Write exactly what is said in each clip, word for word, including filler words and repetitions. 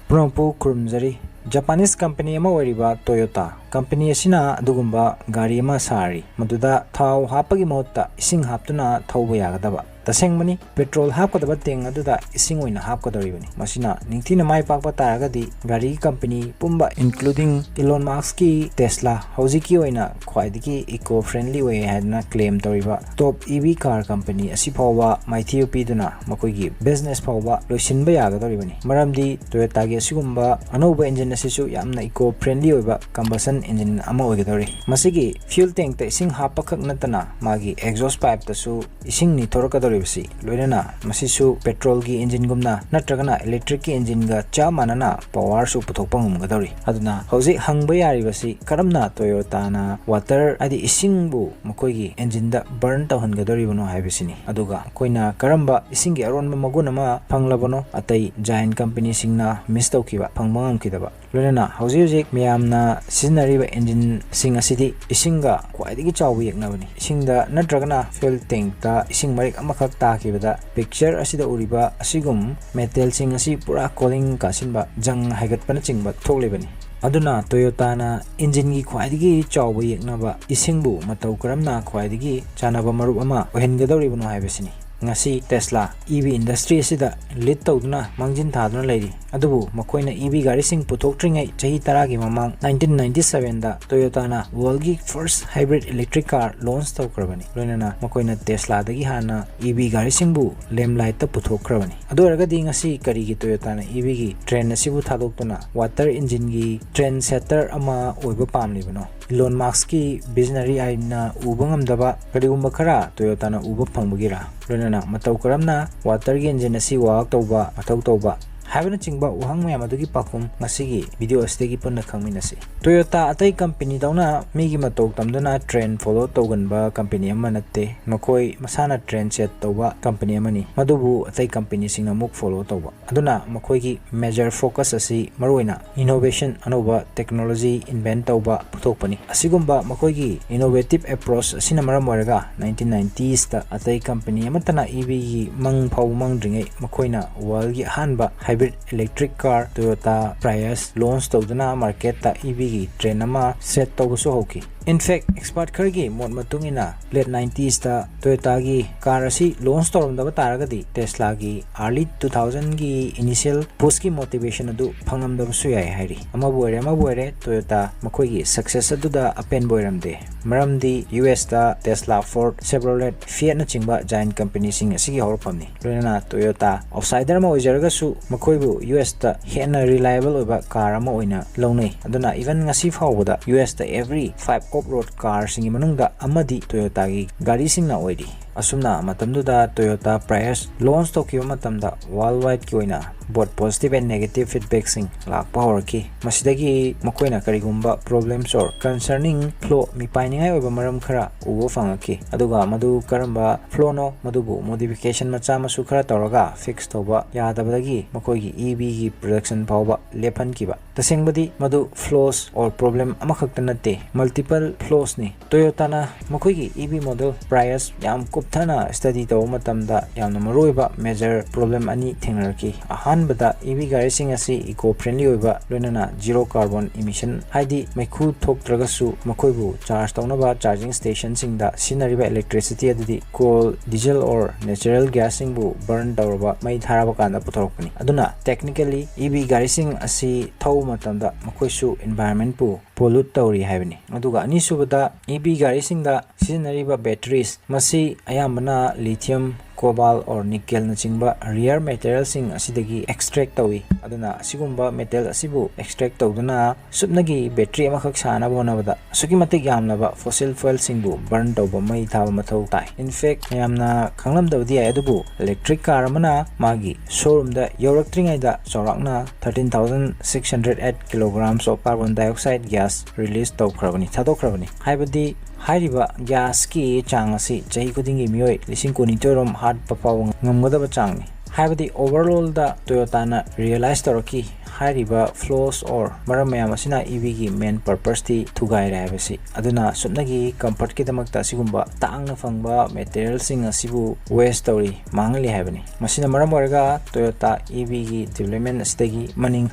ꯄꯨꯝꯅꯃꯛꯄꯨ ꯈꯨꯔꯨꯝꯖꯔꯤ꯫ Japanese company ꯑꯃ ꯑꯣꯏꯔꯤꯕ Toyota company ꯑꯁꯤꯅ ꯑꯗꯨꯒꯨꯝꯕ ꯒꯥꯔꯤ ꯑꯃ ꯁꯥꯔꯤ, ꯃꯗꯨꯗ ꯊꯥꯎ ꯍꯥꯞꯄꯒꯤ ꯃꯍꯨꯠꯇ ꯏꯁꯤꯡ ꯍꯥꯞꯇꯨꯅ ꯊꯧꯕ ꯌꯥꯒꯗꯕ꯫ ꯇꯁꯦꯡꯕꯅꯤ, petrol ꯍꯥꯞꯀꯗꯕ tank ꯑꯗꯨꯗ ꯏꯁꯤꯡ ꯑꯣꯏꯅ ꯍꯥꯞꯀꯗꯧꯔꯤꯕꯅꯤ꯫ ꯃꯁꯤꯅ ꯅꯤꯡꯊꯤꯅ ꯃꯥꯏ ꯄꯥꯛꯄ ꯇꯥꯔꯒꯗꯤ ꯒꯥꯔꯤ company ꯄꯨꯝꯕ, including Elon Muskꯀꯤ Tesla, ꯍꯧꯖꯤꯛꯀꯤ ꯑꯣꯏꯅ ꯈ꯭ꯋꯥꯏꯗꯒꯤ eco friendly ꯑꯣꯏ ꯍꯥꯏꯗꯅ claim ꯇꯧꯔꯤꯕ top EV car company ꯑꯁꯤ ꯐꯥꯎꯕ ꯃꯥꯏꯊꯤꯕ ꯄꯤꯗꯨꯅ ꯃꯈꯣꯏꯒꯤ business ꯐꯥꯎꯕ ꯂꯣꯏꯁꯤꯟꯕ ꯌꯥꯒꯗꯧꯔꯤꯕꯅꯤ꯫ ꯃꯔꯝꯗꯤ Toyotaꯒꯤ ꯑꯁꯤꯒꯨꯝꯕ ꯑꯅꯧꯕ engine ꯑꯁꯤꯁꯨ ꯌꯥꯝꯅ eco friendly ꯑꯣꯏꯕ combustion engine ꯑꯃ ꯑꯣꯏꯒꯗꯧꯔꯤ꯫ ꯃꯁꯤꯒꯤ fuel tankꯇ ꯏꯁꯤꯡ ꯍꯥꯞꯄꯈꯛ ꯅꯠꯇꯅ ꯃꯥꯒꯤ exhaust pipeꯇꯁꯨ ꯏꯁꯤꯡ ꯅꯤꯊꯣꯔꯛꯀꯗꯧꯔꯤꯕꯁꯤ, ꯂꯣꯏꯅꯅ ꯃꯁꯤꯁꯨ petrolꯒꯤ engineꯒꯨꯝꯅ ꯅꯠꯇ꯭ꯔꯒꯅ electricꯀꯤ engineꯒ ꯆꯞ ꯃꯥꯟꯅꯅ powerꯁꯨ ꯄꯨꯊꯣꯛꯄ ꯉꯝꯒꯗꯧꯔꯤ꯫ ꯑꯗꯨꯅ ꯍꯧꯖꯤꯛ ꯍꯪꯕ ꯌꯥꯔꯤꯕꯁꯤ, ꯀꯔꯝꯅ Toyotaꯅ water, ꯍꯥꯏꯗꯤ ꯏꯁꯤꯡꯕꯨ ꯃꯈꯣꯏꯒꯤ engineꯗ burn ꯇꯧꯍꯟꯒꯗꯧꯔꯤꯕꯅꯣ ꯍꯥꯏꯕꯁꯤꯅꯤ꯫ ꯑꯗꯨꯒ ꯑꯩꯈꯣꯏꯅ ꯀꯔꯝꯕ ꯏꯁꯤꯡꯒꯤ ꯑꯔꯣꯟꯕ ꯃꯒꯨꯟ ꯑꯃ ꯐꯪꯂꯕꯅꯣ ꯑꯇꯩ giant companyꯁꯤꯡꯅ miss ꯇꯧꯈꯤꯕ, ꯐꯪꯕ ꯉꯝꯈꯤꯗꯕ? ꯂꯣꯏꯅꯅ ꯍꯧꯖꯤꯛ ꯍꯧꯖꯤꯛ ꯃꯤꯌꯥꯝꯅ ꯁꯤꯖꯤꯟꯅꯔꯤꯕ engineꯁꯤꯡ ꯑꯁꯤꯗꯤ ꯏꯁꯤꯡꯒ ꯈ꯭ꯋꯥꯏꯗꯒꯤ ꯆꯥꯎꯕ ꯌꯦꯛꯅꯕꯅꯤ꯫ ꯏꯁꯤꯡꯗ ꯅꯠꯇ꯭ꯔꯒꯅ fuel tankꯇ ꯏꯁꯤꯡ ꯃꯔꯤꯛ ꯑꯃꯈꯛ ꯇꯥꯈꯤꯕꯗ picture ꯑꯁꯤꯗ ꯎꯔꯤꯕ ꯑꯁꯤꯒꯨꯝ metalꯁꯤꯡ ꯑꯁꯤ ꯄꯨꯔꯥ ꯀꯣꯂꯤꯡ ꯀꯥꯁꯤꯟꯕ, ꯖꯪ ꯍꯥꯏꯒꯠꯄꯅꯆꯤꯡꯕ ꯊꯣꯛꯂꯤꯕꯅꯤ꯫ ꯑꯗꯨꯅ Toyotaꯅ engineꯒꯤ ꯈ꯭ꯋꯥꯏꯗꯒꯤ ꯆꯥꯎꯕ ꯌꯦꯛꯅꯕ ꯏꯁꯤꯡꯕꯨ ꯃꯇꯧ ꯀꯔꯝꯅ ꯈ꯭ꯋꯥꯏꯗꯒꯤ ꯆꯥꯟꯅꯕ ꯃꯔꯨꯞ ꯑꯃ ꯑꯣꯏꯍꯟꯒꯗꯧꯔꯤꯕꯅꯣ ꯍꯥꯏꯕꯁꯤꯅꯤ꯫ ꯉꯁꯤ Tesla EV industry ꯑꯁꯤꯗ lead ꯇꯧꯗꯨꯅ ꯃꯥꯡꯖꯤꯟ ꯊꯥꯗꯨꯅ ꯂꯩꯔꯤ꯫ ꯑꯗꯨꯕꯨ ꯃꯈꯣꯏꯅ EV ꯒꯥꯔꯤꯁꯤꯡ ꯄꯨꯊꯣꯛꯇ꯭ꯔꯤꯉꯩ ꯆꯍꯤ ꯇꯔꯥꯒꯤ ꯃꯃꯥꯡ nineteen ninety sevenꯗ Toyotaꯅ worldꯒꯤ first hybrid electric car launch ꯇꯧꯈ꯭ꯔꯕꯅꯤ꯫ ꯂꯣꯏꯅꯅ ꯃꯈꯣꯏꯅ Teslaꯗꯒꯤ ꯍꯥꯟꯅ EV ꯒꯥꯔꯤꯁꯤꯡꯕꯨ lamplight ꯄꯨꯊꯣꯛꯈ꯭ꯔꯕꯅꯤ꯫ ꯑꯗꯨ ꯑꯣꯏꯔꯒꯗꯤ ꯉꯁꯤ ꯀꯔꯤꯒꯤ Toyotaꯅ EVꯒꯤ trend ꯑꯁꯤꯕꯨ ꯊꯥꯗꯣꯛꯇꯨꯅ water engineꯒꯤ trendsetter ꯑꯃ ꯑꯣꯏꯕ ꯄꯥꯝꯂꯤꯕꯅꯣ? Elon Muskꯀꯤ visionary eyeꯅ ꯎꯕ ꯉꯝꯗꯕ ꯀꯔꯤꯒꯨꯝꯕ ꯈꯔ Toyotaꯅ ꯎꯕ ꯐꯪꯕꯒꯤꯔꯥ? ꯂꯣꯏꯅꯅ ꯃꯇꯧ ꯀꯔꯝꯅ waterꯒꯤ engine ꯑꯁꯤ work ꯇꯧꯕ, ꯃꯊꯧ ꯇꯧꯕ ꯍꯥꯏꯕꯅꯆꯤꯡꯕ ꯋꯥꯍꯪ ꯃꯌꯥꯝ ꯑꯗꯨꯒꯤ ꯄꯥꯎꯈꯨꯝ ꯉꯁꯤꯒꯤ video ꯑꯁꯤꯗꯒꯤ ꯄꯨꯟꯅ ꯈꯪꯃꯤꯟꯅꯁꯤ꯫ Toyota ꯑꯇꯩ companyꯗꯧꯅ ꯃꯤꯒꯤ ꯃꯇꯧ ꯇꯝꯗꯨꯅ trend follow ꯇꯧꯒꯟꯕ company ꯑꯃ ꯅꯠꯇꯦ꯫ ꯃꯈꯣꯏ ꯃꯁꯥꯅ trend set ꯇꯧꯕ company ꯑꯃꯅꯤ, ꯃꯗꯨꯕꯨ ꯑꯇꯩ companyꯁꯤꯡꯅ ꯑꯃꯨꯛ follow ꯇꯧꯕ꯫ ꯑꯗꯨꯅ ꯃꯈꯣꯏꯒꯤ major focus ꯑꯁꯤ ꯃꯔꯨꯑꯣꯏꯅ innovation, ꯑꯅꯧꯕ technology invent ꯇꯧꯕ, ꯄꯨꯊꯣꯛꯄꯅꯤ꯫ ꯑꯁꯤꯒꯨꯝꯕ ꯃꯈꯣꯏꯒꯤ innovative approach ꯑꯁꯤꯅ ꯃꯔꯝ ꯑꯣꯏꯔꯒ nineteen ninetiesꯇ ꯑꯇꯩ company ꯑꯃꯠꯇꯅ EVꯒꯤ ꯃꯪ ꯐꯥꯎꯕ ꯃꯪꯗ꯭ꯔꯤꯉꯩ ꯃꯈꯣꯏꯅ worldꯒꯤ ꯑꯍꯥꯟꯕ hybrid electric car Toyota Prius launch ꯇꯧꯗꯨꯅ marketꯇ EVꯒꯤ trend ꯑꯃ set ꯇꯧꯕꯁꯨ ꯍꯧꯈꯤ꯫ In fact, expert ꯈꯔꯒꯤ ꯃꯣꯠ ꯃꯇꯨꯡ ꯏꯟꯅ, late ninetiesꯇ Toyotaꯒꯤ car ꯑꯁꯤ launch ꯇꯧꯔꯝꯗꯕ ꯇꯥꯔꯒꯗꯤ Teslaꯒꯤ early two thousandꯒꯤ initial pushꯀꯤ motivation ꯑꯗꯨ ꯐꯪꯉꯝꯗꯕꯁꯨ ꯌꯥꯏ ꯍꯥꯏꯔꯤ꯫ ꯑꯃꯕꯨ ꯑꯣꯏꯔꯦ ꯑꯃꯕꯨ ꯑꯣꯏꯔꯦ, Toyota ꯃꯈꯣꯏꯒꯤ success ꯑꯗꯨꯗ ꯑꯄꯦꯟꯕ ꯑꯣꯏꯔꯝꯗꯦ꯫ ꯃꯔꯝꯗꯤ USꯇ Tesla, Ford, Chevrolet, Fiatꯅꯆꯤꯡꯕ giant companyꯁꯤꯡ ꯑꯁꯤꯒꯤ ꯍꯧꯔꯛꯐꯝꯅꯤ꯫ ꯂꯣꯏꯅꯅ Toyota outsider ꯑꯃ ꯑꯣꯏꯖꯔꯒꯁꯨ ꯃꯈꯣꯏꯕꯨ USꯇ ꯍꯦꯟꯅ reliable ꯑꯣꯏꯕ car ꯑꯃ ꯑꯣꯏꯅ ꯂꯧꯅꯩ꯫ ꯑꯗꯨꯅ even ꯉꯁꯤ ꯐꯥꯎꯕꯗ USꯇ every five off-road carꯁꯤꯡꯒꯤ ꯃꯅꯨꯡꯗ ꯑꯃꯗꯤ Toyotaꯒꯤ ꯒꯥꯔꯤꯁꯤꯡꯅ ꯑꯣꯏꯔꯤ꯫ ꯑꯁꯨꯝꯅ ꯃꯇꯝꯗꯨꯗ Toyota Prius launch ꯇꯧꯈꯤꯕ ꯃꯇꯝꯗ worldwideꯀꯤ ꯑꯣꯏꯅ both positive and negative feedbackꯁꯤꯡ ꯂꯥꯛꯄ ꯍꯧꯔꯛꯈꯤ꯫ ꯃꯁꯤꯗꯒꯤ ꯃꯈꯣꯏꯅ ꯀꯔꯤꯒꯨꯝꯕ problems or concerning flaw, ꯃꯤꯄꯥꯏꯅꯤꯡꯉꯥꯏ ꯑꯣꯏꯕ ꯃꯔꯝ ꯈꯔ ꯎꯕ ꯐꯪꯉꯛꯈꯤ꯫ ꯑꯗꯨꯒ ꯃꯗꯨ ꯀꯔꯝꯕ flawꯅꯣ, ꯃꯗꯨꯕꯨ modification ꯃꯆꯥ ꯃꯁꯨ ꯈꯔ ꯇꯧꯔꯒ fix ꯇꯧꯕ ꯌꯥꯗꯕꯗꯒꯤ ꯃꯈꯣꯏꯒꯤ EVꯒꯤ production ꯐꯥꯎꯕ ꯂꯦꯞꯍꯟꯈꯤꯕ꯫ ꯇꯁꯦꯡꯕꯗꯤ ꯃꯗꯨ flaws or problem ꯑꯃꯈꯛꯇ ꯅꯠꯇꯦ, multiple flawsꯅꯤ꯫ Toyotaꯅ ꯃꯈꯣꯏꯒꯤ EV model Prius ꯌꯥꯝ ꯀꯨꯞꯊꯅ study ꯇꯧꯕ ꯃꯇꯝꯗ ꯌꯥꯝꯅ ꯃꯔꯨꯑꯣꯏꯕ major problem ꯑꯅꯤ ꯊꯦꯡꯅꯔꯛꯈꯤ꯫ ꯑꯍꯥꯟꯕꯗ, EV ꯒꯥꯔꯤꯁꯤꯡ ꯑꯁꯤ eco-friendly ꯑꯣꯏꯕ, ꯂꯣꯏꯅꯅ zero carbon emission, ꯍꯥꯏꯗꯤ ꯃꯩꯈꯨ ꯊꯣꯛꯇ꯭ꯔꯒꯁꯨ ꯃꯈꯣꯏꯕꯨ charge ꯇꯧꯅꯕ charging stationꯁꯤꯡꯗ ꯁꯤꯖꯤꯟꯅꯔꯤꯕ electricity ꯑꯗꯨꯗꯤ coal, diesel or natural gasꯁꯤꯡꯕꯨ burn ꯇꯧꯔꯕ ꯃꯩ ꯊꯥꯔꯕ ꯀꯥꯟꯗ ꯄꯨꯊꯣꯔꯛꯄꯅꯤ꯫ ꯑꯗꯨꯅ technically EV ꯒꯥꯔꯤꯁꯤꯡ ꯑꯁꯤ ꯊꯧꯕ ꯃꯇꯝꯗ ꯃꯈꯣꯏꯁꯨ environmentꯄꯨ pollute ꯇꯧꯔꯤ ꯍꯥꯏꯕꯅꯤ꯫ ꯑꯗꯨꯒ ꯑꯅꯤꯁꯨꯕꯗ, EV ꯒꯥꯔꯤꯁꯤꯡꯗ ꯁꯤꯖꯤꯟꯅꯔꯤꯕ batteries, ꯃꯁꯤ ꯑꯌꯥꯝꯕꯅ lithium, cobalt or nickelꯅꯆꯤꯡꯕ rare metalꯁꯤꯡ ꯑꯁꯤꯗꯒꯤ extract ꯇꯧꯏ꯫ ꯑꯗꯨꯅ ꯑꯁꯤꯒꯨꯝꯕ metal ꯑꯁꯤꯕꯨ extract ꯇꯧꯗꯨꯅ ꯁꯨꯞꯅꯒꯤ battery ꯑꯃꯈꯛ ꯁꯥꯅꯕ ꯍꯣꯠꯅꯕꯗ ꯑꯁꯨꯛꯀꯤ ꯃꯇꯤꯛ ꯌꯥꯝꯂꯕ fossil fuelꯁꯤꯡꯕꯨ burn ꯇꯧꯕ, ꯃꯩ ꯊꯥꯕ ꯃꯊꯧ ꯇꯥꯏ꯫ In fact, ꯃꯌꯥꯝꯅ ꯈꯪꯂꯝꯗꯕꯗꯤ ꯌꯥꯏ, ꯑꯗꯨꯕꯨ electric car ꯑꯃꯅ ꯃꯥꯒꯤ showroomꯗ ꯌꯧꯔꯛꯇ꯭ꯔꯤꯉꯩꯗ ꯆꯥꯎꯔꯥꯛꯅ thirteen thousand six hundred eight kilograms of carbon dioxide gas release ꯇꯧꯈ꯭ꯔꯕꯅꯤ, ꯊꯥꯗꯣꯛꯈ꯭ꯔꯕꯅꯤ꯫ ꯍꯥꯏꯕꯗꯤ ꯍꯥꯏꯔꯤꯕ gasꯀꯤ ꯆꯥꯡ ꯑꯁꯤ ꯆꯍꯤ ꯈꯨꯗꯤꯡꯒꯤ ꯃꯤꯑꯣꯏ ꯂꯤꯁꯤꯡ ꯀꯨꯟꯅꯤꯊꯣꯏ ꯔꯣꯝ ꯍꯥꯠꯄ ꯐꯥꯎꯕ ꯉꯝꯒꯗꯕ ꯆꯥꯡꯅꯤ꯫ ꯍꯥꯏꯕꯗꯤ overall ꯗ Toyota ꯅ realize ꯇꯧꯔꯛꯈꯤ ꯍꯥꯏꯔꯤꯕ flaws or ꯃꯔꯝ ꯃꯌꯥꯝ ꯑꯁꯤꯅ E V ꯒꯤ main purpose ꯇꯤ ꯊꯨꯒꯥꯏꯔꯦ ꯍꯥꯏꯕꯁꯤ꯫ ꯑꯗꯨꯅ ꯁꯨꯞꯅꯒꯤ comfort ꯀꯤꯗꯃꯛꯇ ꯑꯁꯤꯒꯨꯝꯕ ꯇꯥꯡꯅ ꯐꯪꯕ material ꯁꯤꯡ ꯑꯁꯤꯕꯨ waste ꯇꯧꯔꯤ, ꯃꯥꯡꯍꯜꯂꯤ ꯍꯥꯏꯕꯅꯤ꯫ ꯃꯁꯤꯅ ꯃꯔꯝ ꯑꯣꯏꯔꯒ Toyota E V ꯒꯤ development ꯑꯁꯤꯗꯒꯤ ꯃꯅꯤꯡ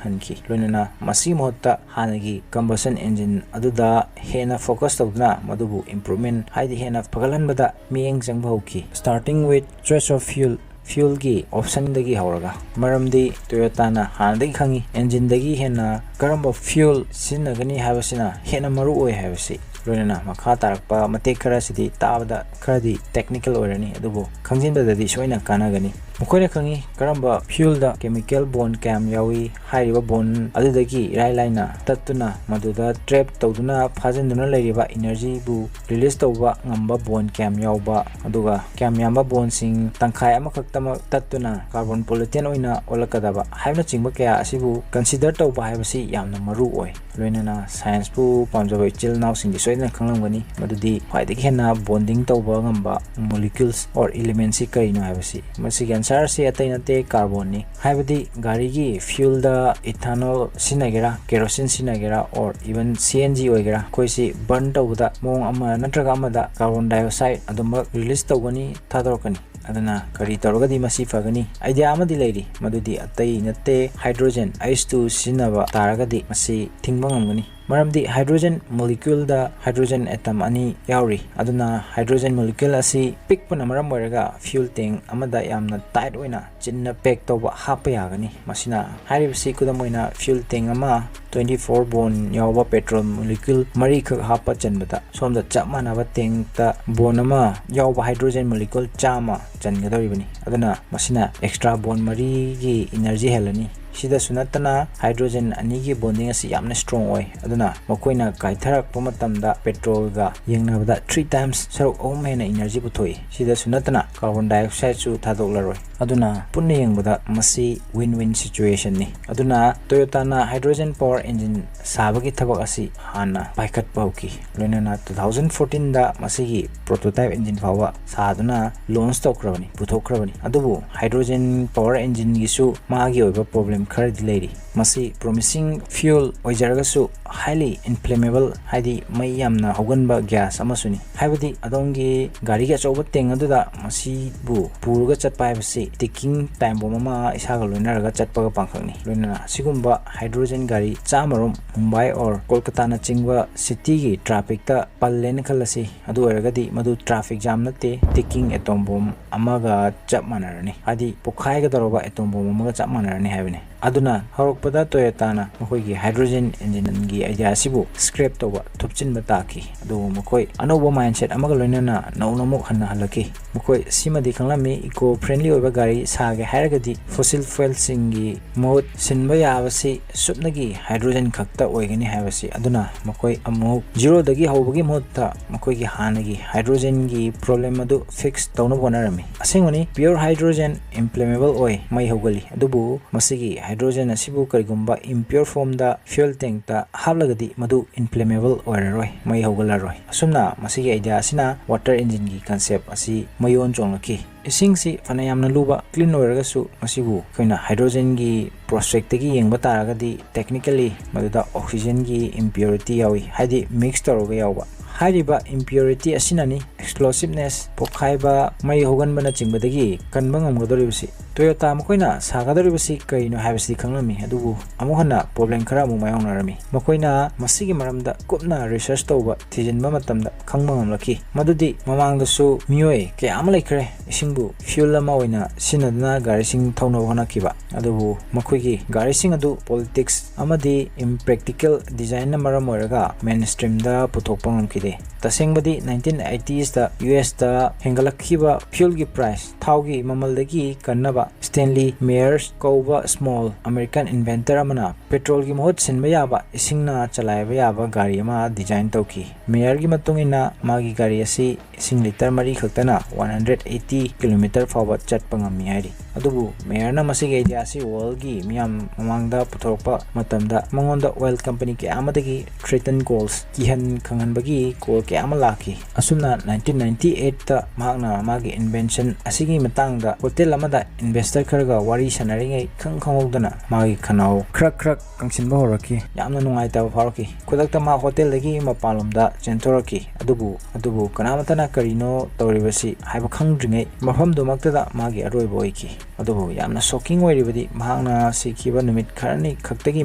ꯍꯟꯈꯤ꯫ ꯂꯣꯏꯅꯅ ꯃꯁꯤꯒꯤ ꯃꯍꯨꯠꯇ ꯍꯥꯟꯅꯒꯤ combustion engine ꯑꯗꯨꯗ ꯍꯦꯟꯅ focus ꯇꯧꯗꯨꯅ ꯃꯗꯨꯕꯨ improvement, ꯍꯥꯏꯗꯤ ꯍꯦꯟꯅ ꯐꯒꯠꯍꯟꯕꯗ ꯃꯤꯠꯌꯦꯡ ꯆꯪꯕ ꯍꯧꯈꯤ꯫ Starting with choice of fuel, fuel ꯒꯤ option ꯗꯒꯤ ꯍꯧꯔꯒ, ꯃꯔꯝꯗꯤ Toyota ꯅ ꯍꯥꯟꯅꯗꯒꯤ ꯈꯪꯉꯤ engine ꯗꯒꯤ ꯍꯦꯟꯅ ꯀꯔꯝꯕ fuel ꯁꯤꯖꯤꯟꯅꯒꯅꯤ ꯍꯥꯏꯕꯁꯤꯅ ꯍꯦꯟꯅ ꯃꯔꯨ ꯑꯣꯏ ꯍꯥꯏꯕꯁꯤ꯫ ꯂꯣꯏꯅꯅ ꯃꯈꯥ ꯇꯥꯔꯛꯄ ꯃꯇꯦꯛ ꯈꯔꯁꯤꯗꯤ ꯇꯥꯕꯗ ꯈꯔꯗꯤ technical ꯑꯣꯏꯔꯅꯤ, ꯑꯗꯨꯕꯨ ꯈꯪꯖꯤꯟꯕꯗꯗꯤ ꯁꯣꯏꯅ ꯀꯥꯟꯅꯒꯅꯤ꯫ ꯃꯈꯣꯏꯅ ꯈꯪꯉꯤ ꯀꯔꯝꯕ fuel ꯗ chemical bond ꯀꯌꯥꯝ ꯌꯥꯎꯏ, ꯍꯥꯏꯔꯤꯕ bond ꯑꯗꯨꯗꯒꯤ ꯏꯔꯥꯏ ꯂꯥꯏꯅ ꯇꯠꯇꯨꯅ ꯃꯗꯨꯗ trap ꯇꯧꯗꯨꯅ ꯐꯥꯖꯤꯟꯗꯨꯅ ꯂꯩꯔꯤꯕ energy ꯕꯨ release ꯇꯧꯕ ꯉꯝꯕ bond ꯀꯌꯥꯝ ꯌꯥꯎꯕ, ꯑꯗꯨꯒ ꯀꯌꯥꯝ ꯌꯥꯝꯕ bond ꯁꯤꯡ ꯇꯪꯈꯥꯏ ꯑꯃꯈꯛꯇꯃꯛ ꯇꯠꯇꯨꯅ carbon pollutant ꯑꯣꯏꯅ ꯑꯣꯜꯂꯛꯀꯗꯕ ꯍꯥꯏꯕꯅꯆꯤꯡꯕ ꯀꯌꯥ ꯑꯁꯤꯕꯨ consider ꯇꯧꯕ ꯍꯥꯏꯕꯁꯤ ꯌꯥꯝꯅ ꯃꯔꯨ ꯑꯣꯏ꯫ ꯂꯣꯏꯅꯅ science ꯄꯨ ꯄꯥꯝꯖꯕ ꯏꯆꯤꯜ ꯏꯅꯥꯎꯁꯤꯡꯗꯤ ꯁꯣꯏꯗꯅ ꯈꯪꯂꯝꯒꯅꯤ, ꯃꯗꯨꯗꯤ ꯈ꯭ꯋꯥꯏꯗꯒꯤ ꯍꯦꯟꯅ bonding ꯇꯧꯕ ꯉꯝꯕ molecules or element ꯁꯤ ꯀꯔꯤꯅꯣ ꯍꯥꯏꯕꯁꯤ꯫ ꯃꯁꯤꯒꯤ answer ꯁꯤ ꯑꯇꯩ ꯅꯠꯇꯦ, carbon ꯅꯤ꯫ ꯍꯥꯏꯕꯗꯤ ꯒꯥꯔꯤꯒꯤ fuel the ethanol ꯁꯤꯖꯤꯟꯅꯒꯦꯔꯥ, kerosene ꯁꯤꯖꯤꯟꯅꯒꯦꯔꯥ, or even C N G ꯑꯣꯏꯒꯦꯔꯥ, ꯑꯩꯈꯣꯏꯁꯤ burn ꯇꯧꯕꯗ ꯃꯑꯣꯡ ꯑꯃ ꯅꯠꯇ꯭ꯔꯒ ꯑꯃꯗ carbon dioxide ꯑꯗꯨꯃꯛ release ꯇꯧꯒꯅꯤ, ꯊꯥꯗꯣꯔꯛꯀꯅꯤ꯫ ꯑꯗꯨꯅ ꯀꯔꯤ ꯇꯧꯔꯒꯗꯤ ꯃꯁꯤ ꯐꯒꯅꯤ? Idea ꯑꯃꯗꯤ ꯂꯩꯔꯤ, ꯃꯗꯨꯗꯤ ꯑꯇꯩ ꯅꯠꯇꯦ, hydrogen, H two ꯁꯤꯖꯤꯟꯅꯕ ꯇꯥꯔꯒꯗꯤ ꯃꯁꯤ ꯊꯤꯡꯕ ꯉꯝꯒꯅꯤ꯫ ꯃꯔꯝꯗꯤ hydrogen molecule ꯗ hydrogen atom ꯑꯅꯤ ꯌꯥꯎꯔꯤ, ꯑꯗꯨꯅ hydrogen molecule ꯑꯁꯤ ꯄꯤꯛꯄꯅ ꯃꯔꯝ ꯑꯣꯏꯔꯒ fuel tank ꯑꯃꯗ ꯌꯥꯝꯅ tight ꯑꯣꯏꯅ ꯆꯤꯟꯅ pack ꯇꯧꯕ ꯍꯥꯞꯄ ꯌꯥꯒꯅꯤ꯫ ꯃꯁꯤꯅ ꯍꯥꯏꯔꯤꯕꯁꯤ ꯈꯨꯗꯝ ꯑꯣꯏꯅ fuel tank ꯑꯃ twenty four bond ꯌꯥꯎꯕ petrol molecule ꯃꯔꯤꯈꯛ ꯍꯥꯞꯄ ꯆꯟꯕꯗ ꯁꯣꯝꯗ ꯆꯞ ꯃꯥꯟꯅꯕ tank ꯇ bond ꯑꯃ ꯌꯥꯎꯕ hydrogen molecule ꯆꯥꯝꯃ ꯆꯟꯒꯗꯧꯔꯤꯕꯅꯤ꯫ ꯑꯗꯨꯅ ꯃꯁꯤꯅ extra bond ꯃꯔꯤꯒꯤ energy ꯍꯦꯜꯂꯅꯤ꯫ ꯁꯤꯗꯁꯨ ꯅꯠꯇꯅ hydrogen ꯑꯅꯤꯒꯤ bonding ꯑꯁꯤ ꯌꯥꯝꯅ strong ꯑꯣꯏ, ꯑꯗꯨꯅ ꯃꯈꯣꯏꯅ ꯀꯥꯏꯊꯔꯛꯄ ꯃꯇꯝꯗ petrolꯒ ꯌꯦꯡꯅꯕꯗ three times, ꯁꯔꯨꯛ ꯑꯍꯨꯝ ꯍꯦꯟꯅ energy ꯄꯨꯊꯣꯛꯏ꯫ ꯁꯤꯗꯁꯨ ꯅꯠꯇꯅ carbon dioxideꯁꯨ ꯊꯥꯗꯣꯛꯂꯔꯣꯏ꯫ ꯑꯗꯨꯅ ꯄꯨꯟꯅ ꯌꯦꯡꯕꯗ ꯃꯁꯤ win-win situationꯅꯤ꯫ ꯑꯗꯨꯅ Toyotaꯅ hydrogen power engine ꯁꯥꯕꯒꯤ ꯊꯕꯛ ꯑꯁꯤ ꯍꯥꯟꯅ ꯄꯥꯏꯈꯠꯄ ꯍꯧꯈꯤ꯫ ꯂꯣꯏꯅꯅ two thousand fourteenꯗ ꯃꯁꯤꯒꯤ prototype engine ꯐꯥꯎꯕ ꯁꯥꯗꯨꯅ launch ꯇꯧꯈ꯭ꯔꯕꯅꯤ, ꯄꯨꯊꯣꯛꯈ꯭ꯔꯕꯅꯤ꯫ ꯑꯗꯨꯕꯨ hydrogen power engineꯒꯤꯁꯨ ꯃꯥꯒꯤ ꯑꯣꯏꯕ problem ꯈꯔꯗꯤ ꯂꯩꯔꯤ꯫ ꯃꯁꯤ promising fuel ꯑꯣꯏꯖꯔꯒꯁꯨ highly inflammable, ꯍꯥꯏꯗꯤ ꯃꯩ ꯌꯥꯝꯅ ꯍꯧꯒꯟꯕ gas ꯑꯃꯁꯨꯅꯤ꯫ ꯍꯥꯏꯕꯗꯤ ꯑꯗꯣꯝꯒꯤ ꯒꯥꯔꯤꯒꯤ ꯑꯆꯧꯕ tank ꯑꯗꯨꯗ ꯃꯁꯤꯕꯨ ꯄꯨꯔꯒ ꯆꯠꯄ ꯍꯥꯏꯕꯁꯤ ticking time bomb ꯑꯃ ꯏꯁꯥꯒ ꯂꯣꯏꯅꯔꯒ ꯆꯠꯄꯒ ꯄꯥꯡꯈꯛꯅꯤ꯫ ꯂꯣꯏꯅꯅ ꯑꯁꯤꯒꯨꯝꯕ hydrogen ꯒꯥꯔꯤ ꯆꯥꯝꯃꯔꯣꯝ ꯃꯨꯝꯕꯥꯏ or ꯀꯣꯜꯀꯇꯥꯅꯆꯤꯡꯕ cityꯒꯤ trafficꯇ ꯄꯜꯂꯦꯅ ꯈꯜꯂꯁꯤ꯫ ꯑꯗꯨ ꯑꯣꯏꯔꯒꯗꯤ ꯃꯗꯨ traffic jam ꯅꯠꯇꯦ, ticking atom bomb ꯑꯃꯒ ꯆꯞ ꯃꯥꯟꯅꯔꯅꯤ꯫ ꯍꯥꯏꯗꯤ ꯄꯣꯛꯈꯥꯏꯒꯗꯧꯔꯕ atom bomb ꯑꯃꯒ ꯆꯞ ꯃꯥꯟꯅꯔꯅꯤ ꯍꯥꯏꯕꯅꯤ꯫ ꯑꯗꯨꯅ ꯍꯧꯔꯛꯄꯗ Toyotaꯅ ꯃꯈꯣꯏꯒꯤ hydrogen engineꯒꯤ idea ꯑꯁꯤꯕꯨ scrap ꯇꯧꯕ, ꯊꯨꯞꯆꯤꯟꯕ ꯇꯥꯈꯤ꯫ ꯑꯗꯨꯕꯨ ꯃꯈꯣꯏ ꯑꯅꯧꯕ mindset ꯑꯃꯒ ꯂꯣꯏꯅꯅ ꯅꯧꯅ ꯑꯃꯨꯛ ꯍꯟꯅ ꯍꯜꯂꯛꯈꯤ꯫ ꯃꯈꯣꯏ ꯁꯤꯃꯗꯤ ꯈꯪꯂꯝꯃꯤ, eco friendly ꯑꯣꯏꯕ ꯒꯥꯔꯤ ꯁꯥꯒꯦ ꯍꯥꯏꯔꯒꯗꯤ fossil fuelꯁꯤꯡꯒꯤ ꯃꯍꯨꯠ ꯁꯤꯟꯕ ꯌꯥꯕꯁꯤ ꯁꯨꯞꯅꯒꯤ hydrogen ꯈꯛꯇ ꯑꯣꯏꯒꯅꯤ ꯍꯥꯏꯕꯁꯤ꯫ ꯑꯗꯨꯅ ꯃꯈꯣꯏ ꯑꯃꯨꯛ zeroꯗꯒꯤ ꯍꯧꯕꯒꯤ ꯃꯍꯨꯠꯇ ꯃꯈꯣꯏꯒꯤ ꯍꯥꯟꯅꯒꯤ hydrogenꯒꯤ problem ꯑꯗꯨ fix ꯇꯧꯅꯕ ꯍꯣꯠꯅꯔꯝꯃꯤ꯫ ꯑꯁꯦꯡꯕꯅꯤ, pure hydrogen inflammable ꯑꯣꯏ, ꯃꯩ ꯍꯧꯒꯠꯂꯤ꯫ ꯑꯗꯨꯕꯨ ꯃꯁꯤꯒꯤ hydrogen ꯑꯁꯤꯕꯨ ꯀꯔꯤꯒꯨꯝꯕ impure formꯗ fuel tankꯇ ꯍꯥꯞꯂꯒꯗꯤ ꯃꯗꯨ inflammable ꯑꯣꯏꯔꯔꯣꯏ, ꯃꯩ ꯍꯧꯒꯠꯂꯔꯣꯏ꯫ ꯑꯁꯨꯝꯅ ꯃꯁꯤꯒꯤ idea ꯑꯁꯤꯅ water engineꯒꯤ concept ꯑꯁꯤ ꯃꯌꯣꯟ ꯆꯣꯡꯂꯛꯈꯤ꯫ ꯏꯁꯤꯡꯁꯤ ꯐꯅ ꯌꯥꯝꯅ ꯂꯨꯕ, clean ꯑꯣꯏꯔꯒꯁꯨ ꯃꯁꯤꯕꯨ ꯑꯩꯈꯣꯏꯅ hydrogenꯒꯤ prospectꯇꯒꯤ ꯌꯦꯡꯕ ꯇꯥꯔꯒꯗꯤ technically ꯃꯗꯨꯗ oxygenꯒꯤ impurity ꯌꯥꯎꯏ, ꯍꯥꯏꯗꯤ mix ꯇꯧꯔꯒ ꯌꯥꯎꯕ꯫ ꯍꯥꯏꯔꯤꯕ impurity ꯑꯁꯤꯅꯅꯤ explosiveness, ꯄꯣꯛꯈꯥꯏꯕ, ꯃꯩ ꯍꯧꯒꯟꯕꯅꯆꯤꯡꯕꯗꯒꯤ ꯀꯟꯕ ꯉꯝꯒꯗꯧꯔꯤꯕꯁꯤ꯫ Toyota ꯃꯈꯣꯏꯅ ꯁꯥꯒꯗꯧꯔꯤꯕꯁꯤ ꯀꯔꯤꯅꯣ ꯍꯥꯏꯕꯁꯤꯗꯤ ꯈꯪꯂꯝꯃꯤ, ꯑꯗꯨꯕꯨ ꯑꯃꯨꯛ ꯍꯟꯅ problem ꯈꯔ ꯑꯃꯨꯛ ꯃꯥꯌꯣꯛꯅꯔꯝꯃꯤ꯫ ꯃꯈꯣꯏꯅ ꯃꯁꯤꯒꯤ ꯃꯔꯝꯗ ꯀꯨꯞꯅ research ꯇꯧꯕ, ꯊꯤꯖꯤꯟꯕ ꯃꯇꯝꯗ ꯈꯪꯕ ꯉꯝꯂꯛꯈꯤ ꯃꯗꯨꯗꯤ ꯃꯃꯥꯡꯗꯁꯨ ꯃꯤꯑꯣꯏ ꯀꯌꯥ ꯑꯃ ꯂꯩꯈ꯭ꯔꯦ ꯏꯁꯤꯡꯕꯨ fuel ꯑꯃ ꯑꯣꯏꯅ ꯁꯤꯖꯤꯟꯅꯗꯨꯅ ꯒꯥꯔꯤꯁꯤꯡ ꯊꯧꯅꯕ ꯍꯣꯠꯅꯈꯤꯕ, ꯑꯗꯨꯕꯨ ꯃꯈꯣꯏꯒꯤ ꯒꯥꯔꯤꯁꯤꯡ ꯑꯗꯨ politics ꯑꯃꯗꯤ impractical designꯅ ꯃꯔꯝ ꯑꯣꯏꯔꯒ mainstreamꯗ ꯄꯨꯊꯣꯛꯄ ꯉꯝꯈꯤꯗꯦ꯫ ꯇꯁꯦꯡꯕꯗꯤ nineteen eighties ꯇ U S ꯇ ꯍꯦꯟꯒꯠꯂꯛꯈꯤꯕ fuel ꯒꯤ price, ꯊꯥꯎꯒꯤ ꯃꯃꯜꯗꯒꯤ ꯀꯟꯅꯕ, Stanley Myers ꯀꯧꯕ small American inventor ꯑꯃꯅ petrol ꯒꯤ ꯃꯍꯨꯠ ꯁꯤꯟꯕ ꯌꯥꯕ ꯏꯁꯤꯡꯅ ꯆꯂꯥꯏꯕ ꯌꯥꯕ ꯒꯥꯔꯤ ꯑꯃ design ꯇꯧꯈꯤ꯫ Myers ꯒꯤ ꯃꯇꯨꯡ ꯏꯟꯅ, ꯃꯥꯒꯤ ꯒꯥꯔꯤ ꯑꯁꯤ ꯏꯁꯤꯡ litre ꯃꯔꯤ ꯈꯛꯇꯅ one hundred eighty kilometre ꯐꯥꯎꯕ ꯆꯠꯄ ꯉꯝꯃꯤ ꯍꯥꯏꯔꯤ꯫ ꯑꯗꯨꯕꯨ Myers ꯅ ꯃꯁꯤꯒꯤ idea ꯑꯁꯤ world ꯒꯤ ꯃꯤꯌꯥꯝ ꯃꯃꯥꯡꯗ ꯄꯨꯊꯣꯔꯛꯄ ꯃꯇꯝꯗ, ꯃꯉꯣꯟꯗ oil company ꯀꯌꯥ ꯑꯃꯗꯒꯤ threaten calls, ꯀꯤꯍꯟ ꯈꯪꯍꯟꯕꯒꯤ call ꯀꯌꯥ ꯑꯃ ꯂꯥꯛꯈꯤ꯫ ꯑꯁꯨꯝꯅ nineteen ninety eight ꯇ ꯃꯍꯥꯛꯅ ꯃꯥꯒꯤ invention ꯑꯁꯤꯒꯤ ꯃꯇꯥꯡꯗ hotel ꯑꯃꯗ investor ꯈꯔꯒ ꯋꯥꯔꯤ ꯁꯥꯟꯅꯔꯤꯉꯩ, ꯈꯪ ꯈꯪꯍꯧꯗꯅ ꯃꯥꯒꯤ ꯈꯅꯥꯎ ꯈ꯭ꯔꯛ ꯈ꯭ꯔꯛ ꯀꯪꯁꯤꯟꯕ ꯍꯧꯔꯛꯈꯤ꯫ ꯌꯥꯝꯅ ꯅꯨꯡꯉꯥꯏꯇꯕ ꯐꯥꯎꯔꯛꯈꯤ꯫ ꯈꯨꯗꯛꯇ ꯃꯥ hotel ꯗꯒꯤ ꯃꯄꯥꯟꯂꯣꯝꯗ ꯆꯦꯟꯊꯣꯔꯛꯈꯤ꯫ ꯑꯗꯨꯕꯨ, ꯑꯗꯨꯕꯨ ꯀꯅꯥꯃꯠꯇꯅ ꯀꯔꯤꯅꯣ ꯇꯧꯔꯤꯕꯁꯤ ꯍꯥꯏꯕ ꯈꯪꯗ꯭ꯔꯤꯉꯩ ꯃꯐꯝꯗꯨꯃꯛꯇꯗ ꯃꯥꯒꯤ ꯑꯔꯣꯏꯕ ꯑꯣꯏꯈꯤ꯫ ꯑꯗꯨꯕꯨ ꯌꯥꯝꯅ shocking ꯑꯣꯏꯔꯤꯕꯗꯤ, ꯃꯍꯥꯛꯅ ꯁꯤꯈꯤꯕ ꯅꯨꯃꯤꯠ ꯈꯔꯅꯤ ꯈꯛꯇꯒꯤ